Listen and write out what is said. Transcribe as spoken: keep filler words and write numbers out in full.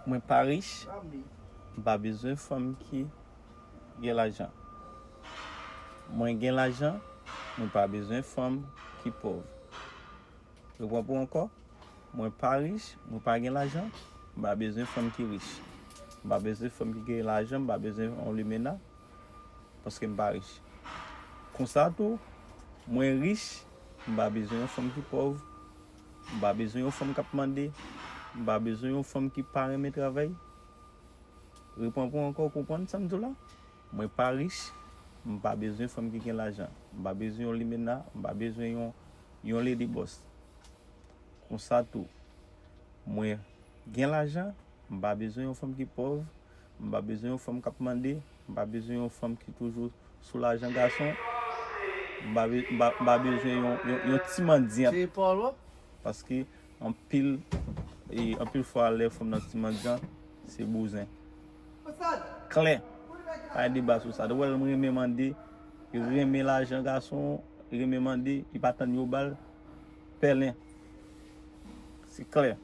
Mwen pa rich, m pa bezwen fanm ki gen lajan. Mwen gen lajan, mwen pa bezwen fanm ki pòv. Repran pou ankò. Mwen pa rich, mwen pa gen lajan, m pa bezwen fanm ki rich. M pa bezwen fanm ki gen lajan, m pa bezwen yon limena, paske m pa rich. Konsa tou, mwen rich, m pa bezwen yon fanm ki pòv, m pa bezwen yon fanm k ap mande, m pa bezwen yon fanm ki pa renmen travay. Repran pou ankò, konprann sa m di w la? Mwen pa rich, m pa bezwen fanm ki gen lajan. M pa bezwen yon limena, m pa bezwen yon, yon lady boss. Konsa tou, mwen gen lajan, m pa bezwen yon fanm ki pòv, m pa bezwen yon fanm k ap mande, m pa bezwen yon fanm ki toujou sou lajan gason, m pa be-, m pa, m pa bezwen yon, yon, yon ti mandyan. Paske anpil, e, anpil fwa lè fanm nan ti mandyan, se bouzen. Klè. Pa gen deba sou sa. Ou wè l renmen mande, li renmen lajan gason, li renmen mande, li pa tann yo ba l, pèlen. Se klè.